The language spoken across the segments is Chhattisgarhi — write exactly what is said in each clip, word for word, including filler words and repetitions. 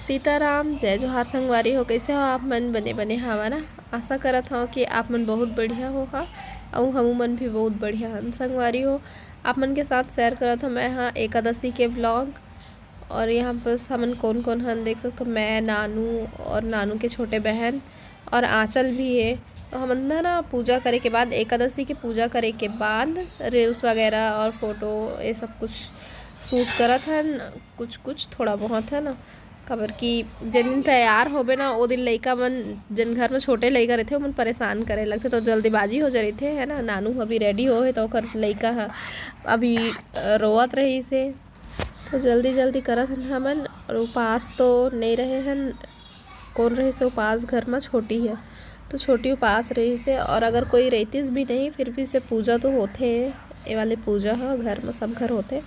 सीताराम, जय जोहार संगवारी हो, कइसे हो आप मन? बने बने हवा ना? आशा करत हव कि आप मन बहुत बढ़िया होहा, अउ हमू मन भी बहुत बढ़िया हन संगवारी हो। आप मन के साथ share करत हव मैं हा एकादशी के vlog। और यहाँ बस हमन कौन कौन हन देख सकत हो, मैं, नानू और नानू के छोटे बहन और आंचल भी है। तो हमन ना, ना पूजा करे के बाद, एकादशी के पूजा करे के बाद reels वगैरह और photo ये सब कुछ shoot करत हन, कुछ कुछ थोड़ा बहुत है ना, काबर कि जेन दिन तैयार होबे ना, ओ दिन लइका मन, जेन घर में छोटे लइका रहिथे, ओमन परेशान करे लगथे, तो जल्दीबाजी हो जा रहिथे, है ना। नानू अभी ready हो हे, तो ओकर लइका ह अभी, अ, रोवत रहिस हे, तो जल्दी जल्दी करत हन हमन। और उपास तो नहीं रहे हन, कौन रहिस हे उपास घर में? छोटी है, तो छोटी उपास रहिस हे। और अगर कोई रहितिस भी नहीं, फिर भी से पूजा तो होथे, ये वाले पूजा ह घर में सब घर होथे,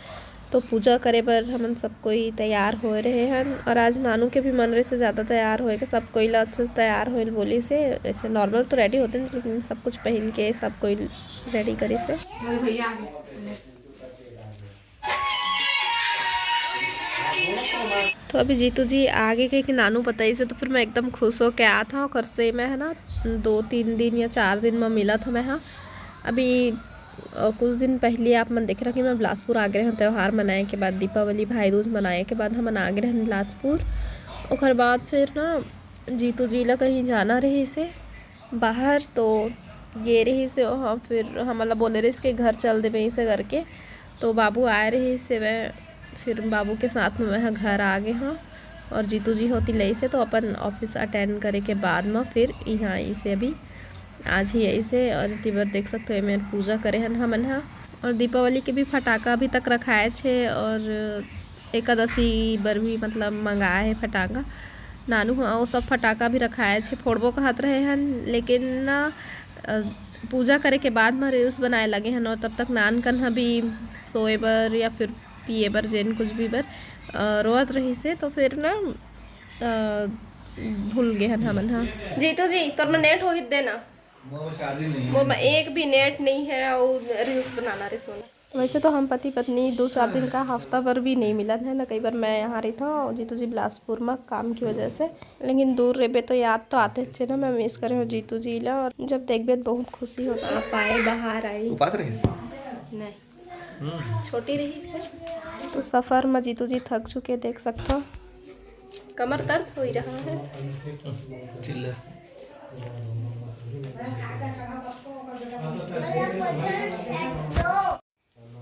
तो पूजा करे बर हमन सब कोई तैयार होए रहे हन। और आज नानू के भी मन रहिस हे ज़्यादा तैयार होए के, सब कोई ला अच्छे से तैयार होए ल बोलिस हे। ऐसे normal तो ready होथे, लेकिन सब कुछ पहन के सब कोई ready करिस हे। तो अभी जीतू जी आगे के कि नानू बताइस हे, तो फिर मैं एकदम खुश होके आत हव। ओकर से मैं है ना, दो तीन दिन या चार दिन में मिलत हव मैं हा। अभी, अ, कुछ दिन पहले आप मन देखे रहा कि मैं बिलासपुर आ गए हूँ त्यौहार मनाए के बाद, दीपावली, भाई दूज मनाए के बाद हमन आ गए रहन बिलासपुर। ओकर बाद फिर ना जीतू जी ला कहीं जाना रहिस हे बाहर, तो गे रहिस हे वहाँ। फिर हमन ला बोले रहिस के घर चल देबे ऐसे करके, तो बाबू आए रहिस हे, मैं फिर बाबू के साथ में मैं ह घर आ गे हव। और जीतू जी होती लइस हे, तो अपन office attend करे के बाद में फिर यहाँ आइस हे। अभी आज ही आइस हे। और इति बर देख सकते हो, एमेर पूजा करे हन हमन ह। और दीपावली के भी फटाका अभी तक रखाए छे, और एकादशी बर भी मतलब मंगाए हे फटाका। नानू ह वो सब फटाका भी रखाए छे, फोड़बो कहत रहे हन, लेकिन ना, अ, पूजा करे के बाद म reels बनाए लगे हन, और तब तक नानकन ह भी सोए बर या फिर पिए बर, जेन कुछ भी बर, अ, रोवत रहिस हे, तो फिर ना, अ, भूल गे हन हमन ह। जीतू जी, तोर में net होही त देना। मोर शादी नहीं मोर है। में एक भी net नहीं है और reels बनाना रे सोना। वैसे तो हम पति पत्नी दो चार दिन का, हफ्ता भर भी नहीं मिलन है ना। कई बार मैं यहाँ रहिथव और जीतू जी बिलासपुर में काम की वजह से, लेकिन दूर रहबे तो याद तो आते छे ना। मैं miss करे हूँ जीतू जी ला, और जब देखबे तो बहुत खुशी होता। आप आए, बाहर आई। उपास रहिस? नहीं। हम्म। छोटी रहिस हे। तो सफर में जीतू जी थक चुके, देख सकथव, कमर दर्द हो रहा है। चिल्ला।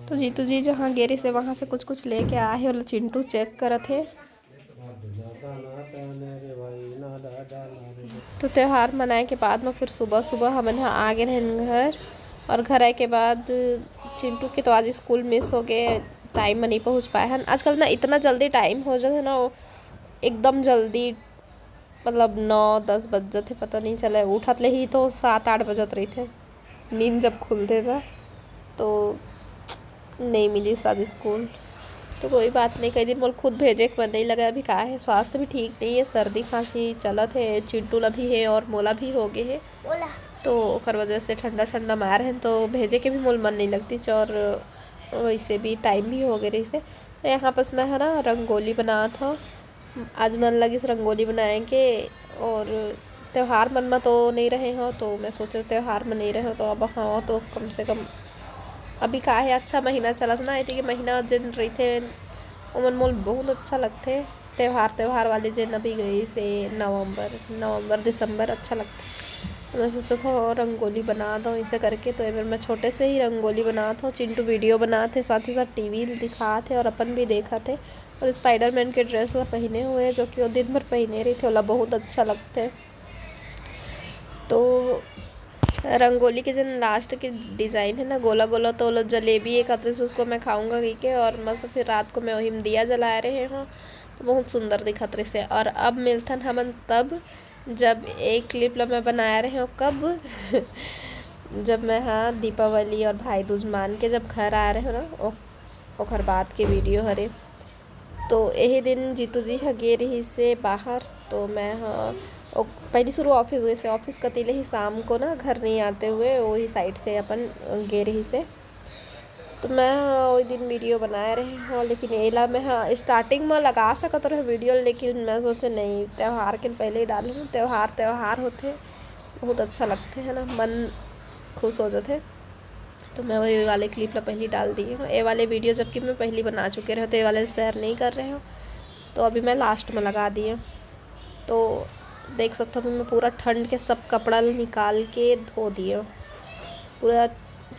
तो जीतू जी जहाँ गे रहिस हे, वहाँ से कुछ कुछ लेके आए हे, ओला चिंटू check करत हे। तो त्यौहार मनाए के बाद में फिर सुबह सुबह हमन ह आ गे रहन घर, और घर आए के बाद चिंटू के तो आज school miss हो गए, time में नहीं पहुँच पाए हन। आजकल ना इतना जल्दी time हो जाथे ना, वो एकदम जल्दी, मतलब नौ दस बज जाथे, पता नहीं चले। उठत ले ही तो सात आठ बजत रहिथे, नींद जब खुलथे त, तो नहीं मिलिस आज school। तो कोई बात नहीं, कई दिन मोला खुद भेजे के मन नहीं लगे। अभी का है, स्वास्थ्य भी ठीक नहीं है, सर्दी खांसी चलत है, चिंटू ला भी है और मोला भी हो गए है। तो ओकर वजह से ठंडा ठंडा मार है, तो भेजे के भी मोला मन नहीं लगतिस, और वैसे भी time भी हो गए रहिस हे। तो यहाँ पास मैं है ना रंगोली बनात हव। आज मन लगिस रंगोली बनाए के, और त्यौहार मन म तो नहीं रहे हव, तो मैं सोचे त्यौहार म नहीं रहे हव, तो अब हव तो कम से कम अभी का है, अच्छा महीना चलत ना, एती के महीना जेन रहिथे, ओमन मोला बहुत अच्छा लगथे। त्यौहार, त्यौहार वाले जेन अभी गइस हे नवंबर, नवंबर, दिसंबर अच्छा लगथे। तो मैं सोचत हव रंगोली बना दो ऐसे करके। तो एबर मैं छोटे से ही रंगोली बनात हव, चिंटू video बनात हे, साथ ही साथ टीवी दिखात हे और अपन भी देखत हे। और Spider-Man के dress ला पहिने हुए हे, जो कि वो दिन भर पहिने रहिथे, ओला बहुत अच्छा लगथे। तो रंगोली के जन last के design है ना गोला गोला, तो ओला जलेबी एक हाथ से उसको मैं खाऊंगा कह के, और मस्त फिर रात को मैं वही में दिया जलाए रहे हूँ, तो बहुत सुंदर दिखत रहिस हे। और अब मिलथन हमन तब, जब एक clip ला मैं बनाए रहे हूँ, कब जब मैं, हाँ, दीपावली और भाई दूज मान के जब घर आए रहे हूँ ना, ओ-, ओकर बाद के video हरे। तो यही दिन जीतू जी ह गे रहिस हे बाहर, तो मैं ह, ओ, पहली शुरू office गइस हे, office कती ले ही शाम को ना घर नहीं आते हुए वही side से अपन गे रहिस हे। तो मैं ह ओई दिन वीडियो बनाए रहे हव, लेकिन एला मैं ह starting म लगा सकत रहे वीडियो, लेकिन मैं सोचे नहीं, त्योहार के पहले ही डालूँ, त्योहार, त्योहार होथे, बहुत अच्छा लगथे, है ना, मन खुश हो जाथे। तो मैं वही वाले clip ला पहली डाल दिए हव। ये वाले वीडियो जबकि मैं पहली बना चुके रहे, तो ये वाले share नहीं कर रहे हव, तो अभी मैं last में लगा दिए। तो देख सकते हो, अभी मैं पूरा ठंड के सब कपड़ा ला निकाल के धो दिए हव। पूरा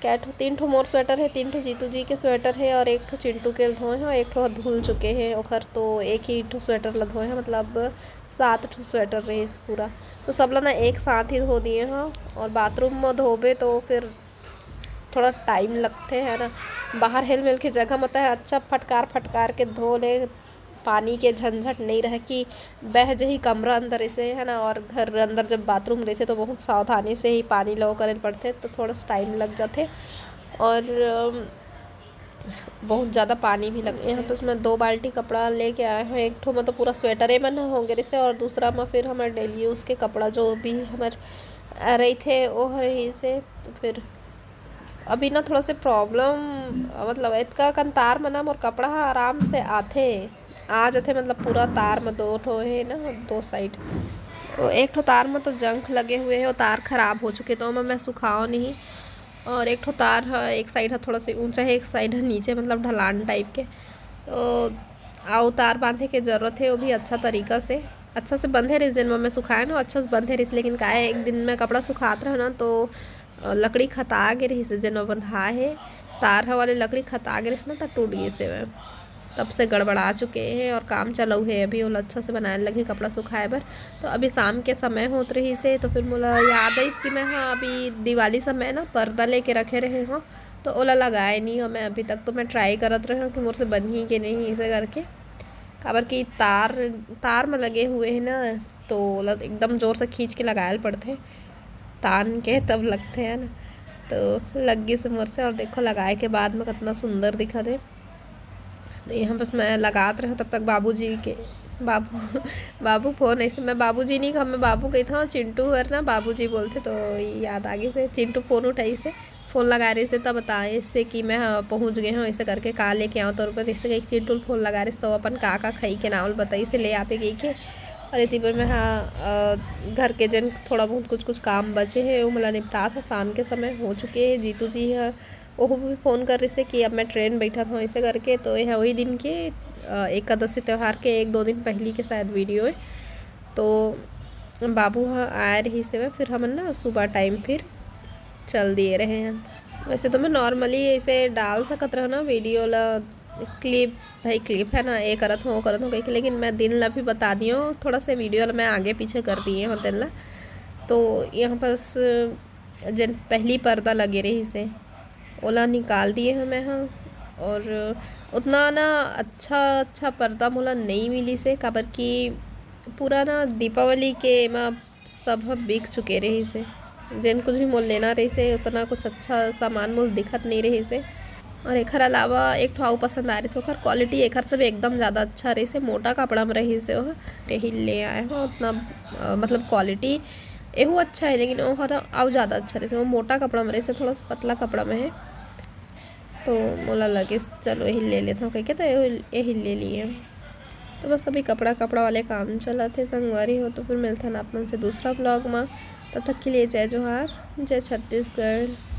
कै ठो, तीन ठो मोर स्वेटर है, तीन ठो जीतू जी के स्वेटर है और एक ठो चिंटू के धोए हैं और एक ठो धुल चुके हैं। ओखर तो एक ही ठो स्वेटर ला धोए हैं, मतलब सात ठो स्वेटर रहिस पूरा, तो सब ला ना एक साथ ही धो दिए हैं। और बाथरूम में धोबे तो फिर थोड़ा टाइम लगथे, है ना, बाहर हेल मेल के जगह में तो है, अच्छा फटकार फटकार के धो ले, पानी के झंझट नहीं रहे कि बह जही कमरा अंदर ऐसे, है ना। और घर अंदर जब बाथरूम रहिथे तो बहुत सावधानी से ही पानी ला करे ल पड़थे, तो थोड़ा सा टाइम लग जाथे। और अम, बहुत ज़्यादा पानी भी लग, यहाँ पे उसमें दो बाल्टी कपड़ा लेके आए हैं। एक ठो में तो पूरा स्वेटरे मन हो गए रहिसे, और दूसरा में फिर हमारे डेली यूज़ के कपड़ा जो भी हमारे रहिथे वो रहिसे। तो फिर अभी ना थोड़ा से प्रॉब्लम, मतलब इतका कन तार में ना मोर कपड़ा ह आराम से आथे, आ जाथे, मतलब पूरा तार में दो ठो है ना, दो साइड। तो एक ठो तार में तो जंग लगे हुए है, वो तार खराब हो चुके, तो ओमा मैं सुखाओ नहीं। और एक ठो तार ह, एक साइड ह थोड़ा सा ऊंचा है, एक साइड ह नीचे, मतलब ढलान टाइप के। तो अउ तार बांधे के जरूरत है, वो भी अच्छा तरीका से, अच्छा से बंधे रहिस, जेन में मैं सुखाए ना, अच्छा से बंधे रहिस, लेकिन काहे एक दिन में कपड़ा सुखात रहे ना, तो अ, लकड़ी खता गे रहिस, जेन में बंधा है तार ह वाले लकड़ी खता गे रहिस ना, त टूट गिस हेवय। तब से गड़बड़ा चुके हैं और काम चलाऊ है अभी, ओला अच्छा से बनाए लगही कपड़ा सुखाए बर। तो अभी शाम के समय होत रहिस हे, तो फिर मोला याद आइस कि मैं ह अभी दिवाली समय ना पर्दा लेके रखे रहे हव, तो ओला लगाए नहीं हव मैं अभी तक। तो मैं ट्राई करत रहे हव कि मोर से बनही के नहीं, इसे करके, काबर कि तार, तार में लगे हुए है ना, तो ओला एकदम जोर से खींच के लगाए ल पड़थे, तान के तब लगथे, है ना। तो लग गिस मोर से, और देखो लगाए के बाद में कितना सुंदर दिखत हे। तो यहाँ बस मैं लगात रहे, तब तक बाबूजी के, बाबू बाबू फोन, ऐसे मैं बाबूजी नहीं कहूँ, मैं बाबू कहत हव, चिंटू हर ना बाबूजी बोलथे, तो याद आ गिस हे, चिंटू फोन उठाइस हे, फोन लगा रहिस हे, तब बताइस हे कि मैं ह पहुँच गए हव, ऐसे करके का लेके आव तोर बर, ऐसे कहिके चिंटू ल फोन लगा रहिस हे, तो अपन का का खाई के नाम ल बताइस हे, ले आपे कहिके। और इति बर मैं ह, अ, घर के जेन थोड़ा बहुत कुछ कुछ काम बचे हे, वो मोला निपटात हव, शाम के समय हो चुके हे। जीतू जी ह ओहू भी फोन कर रहिस हे कि अब मैं ट्रेन बैठत हव, ऐसे करके। तो यह वही दिन के, अ, एकादशी त्योहार के एक दो दिन पहली के शायद वीडियो है। तो बाबू ह आए रहिस हे, फिर हमन ना सुबह टाइम फिर चल दिए रहे हैं। वैसे तो मैं नॉर्मली ऐसे डाल सकत रहो ना वीडियो ला, क्लिप, भाई क्लिप है ना, ये करत हूँ, वो करत हूँ कहिके, लेकिन मैं दिन ला भी बता दियो, थोड़ा से वीडियो ला मैं आगे पीछे कर दिए हव तेन ला। तो यहाँ बस जेन पहली पर्दा लगे रहिस हे, ओला निकाल दिए हव मैं ह। और उतना ना अच्छा अच्छा पर्दा मोला नहीं मिलिस हे, काबर कि पूरा ना दीपावली के एमा सब ह बिक चुके रहिस हे। जेन कुछ भी मोल लेना रहिस हे, उतना कुछ अच्छा सामान मोल दिखत नहीं रहिस हे। और एखर अलावा एक ठो अउ पसंद आ रहिस हे, ओखर क्वालिटी एखर से भी एकदम ज़्यादा अच्छा रहिस हे, मोटा कपड़ा में रहिस हे ओह, यही ले आए हव। उतना, अ, मतलब क्वालिटी एहू अच्छा है, लेकिन ओहर अउ ज़्यादा अच्छा रहिस हे, वो मोटा कपड़ा में रहिस हे, थोड़ा सा पतला कपड़ा में है। तो मोला लगिस चलो यही ले लेथव कहिके, तो यही, यही ले लिए। तो बस अभी कपड़ा, कपड़ा वाले काम चलत हे संगवारी हो। तो फिर मिलथन आप मन से दूसरा vlog में, तब तक के लिए जय जोहार, जय छत्तीसगढ़।